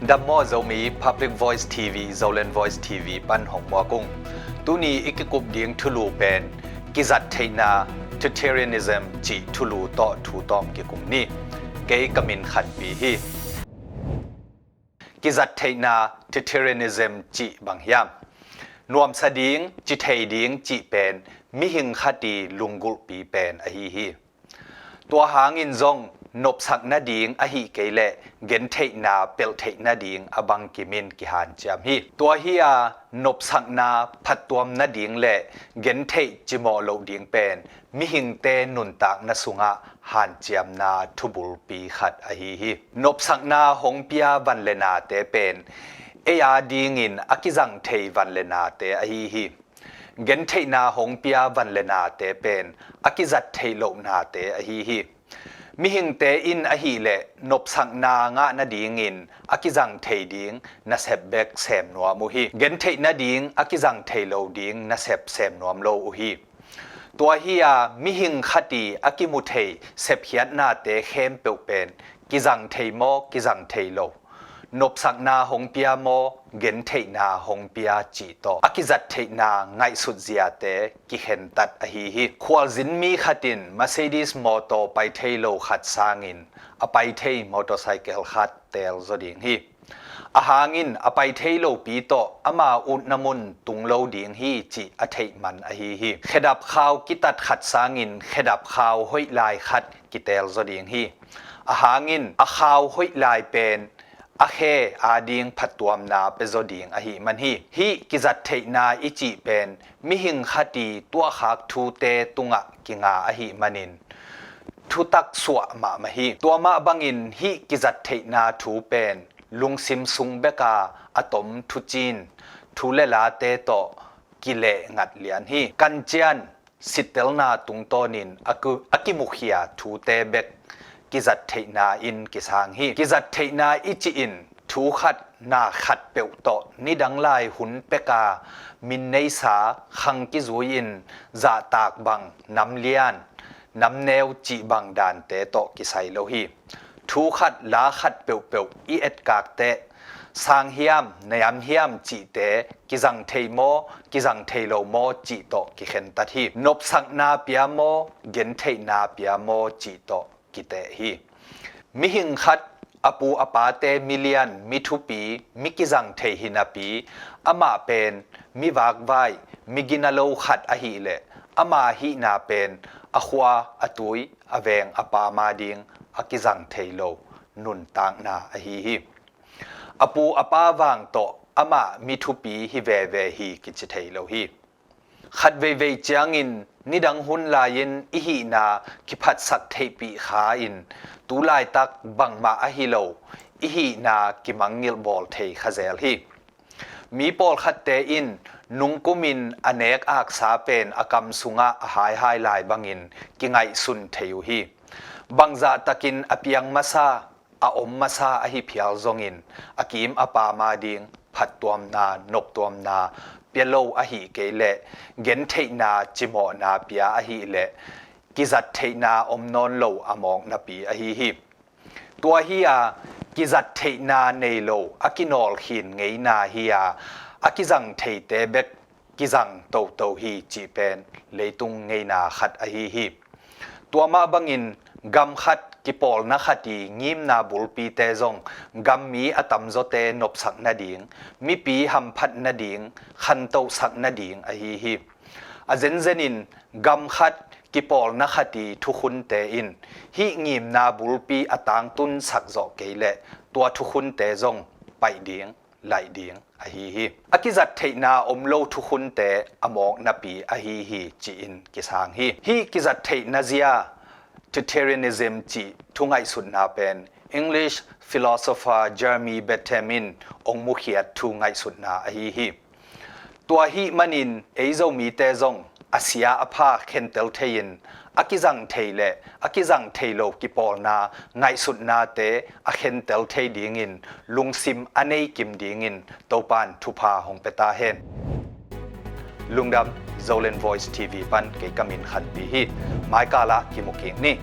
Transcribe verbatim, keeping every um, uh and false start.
Dam maw Zomi Public Voice T V, Zoland Voice T V pan hong muak ung. Tuni i kikup ding thulu pen kizat theihna, totalitarianism cih thulu tawh thu tawm kikum ni. Kei ka min Khanpi hi. Kizat theihna, totalitarianism cih bang hiam? Nuamsa ding, ci thei ding cih pen mihing khat i lunggulhpi pen ahi hi. Tua hangin zong nopsak nading ahih kei leh gentheihna pelh theih nading a bangkimin kihanciam hi. Tua hi a, nopsakna phattuam nading le gentheih cimawh loh ding pen mihingte nuntakna sungah hanciamna thubulpi khat ahi hi. Nopsakna hong pia van le nate pen ei a dingin a kizang thei van le nate ahi hi. Gentheihna hong pia van le nate pen a kizat theih loh nate ahi hi. Mihingte in ahih leh nopsakna ngah nadingin a kizang thei ding nasep bek sem nuam uh hi. Gentheih nading a kizang thei lo ding nasep sem nuam lo uh hi. Tua hi a, mihing khat i a kimu thei sepkhiatnate khempeuh pen kizang thei maw, kizang thei lo, nopsakna hong pia maw, gentheihna hong pia cih tawh a kizat theihna ngaihsut ziate kikhentat ahi hi. Khualzin mi khat in Mercedes mawtaw pai thei lo khat sangin a pai thei motorcycle khat teel zaw ding hi. A hangin a pai thei lopi tawh ama utna mun tung lo ding hi cih a theih man ahi hi. Khedap khau kitat khat sangin khedap khau hoih lai khat kiteel zaw ding hi. A hangin a khau hoih lai pen a khe a ding phattuamna pia zaw ding ahih man hi. Hih kizat theihna i cih pen mihing khat i tuahkhak thute tungah kinga ahih manin thutak suah mahmah hi. Tua mah bangin hih kizat theihna thu pen lungsim sung beka a tom thucin, thu le late tawh kileh ngat lian hi. Kancian, sittelna tungtawnin a ku-, a kimukhia thute bek kizat theihna in kisang hi. Kizat theihna i cih in thu khat na khat peuh tawh nidang lai hun peka min neisa khang kizui-in zahtak bang, nam lian, nam neu cih bang dante tawh kisai lo hi. Thu khat la khat peuhpeuh i etkak teh sang hiam, niam hiam cihte kizang thei maw, kizang thei lo maw cih tawh kikhentat hi. Nopsakna pia maw, gentheihna pia maw cih tawh kiteh hi. Mihing khat a pu a pate milian, mi thupi, mi kizang thei hi napi, amah pen mi vakvai, mi gina lo khat ahih leh ama hihna pen a khua, a tui, a veng, a pam a ding a kizang thei lo nuntakna ahi hi. A pu a pa vang tawh amah mi thupi hi veve hi kici thei lo hi. Khat veivei ciangin nidang hun lai-in i hihna kiphatsak theihpih kha-in tu laitak bangmah ahi lo i hihna kimangngilh bawl thei kha zel hi. Mi pawlkhatte in nungkumin a nek aksa pen a kam sungah a haihai lai bangin kingaihsun thei uh hi. Bangzahtakin a piang masa, a om masa ahi phial zongin a kim a pam a ding phattuamna, noptuamna pia lo ahih kei leh, gentheihna, cimawhna pia ahih leh, kizat theihna om nawn lo a mawk napi ahi hi. Tua hi a, kizat theihna nei lo a kinawl khin ngeina hi a, a kizang theite bek kizang toto hi cih pen leitung ngeina khat ahi hi. Tua mah bangin gam khat kipawlna khat i ngimna bulpite zong gammi a tamzawte nopsak nading, mipi hamphat nading, khantohsak nading ahi hi. A zenzenin gam khat kipawlna khat i thukhunte in hih ngimna bulpi a tangtunsak zawh kei leh tua thukhunte zong paih ding, laih ding ahi hi. A kizat theihna om lo thukhunte a mawk napi ahi hi ci-in kisang hi. Hih kizat theihna zia, totalitarianism cih thu ngaihsutna pen English philosopher Jeremy Bentham in ong mukhiat thu ngaihsutna ahi hi. Tua hih manin ei Zomite zong a sia a pha khentel thei-in a kizang thei le a kizang thei lo kipawlna ngaihsutnate a khentel thei dingin lungsim a nei kim dingin Topan thupha hong pia ta hen. Lungdam, Zoland Voice T V pan kei ka min Khanpi hi. Maikal ah kimu kik ni.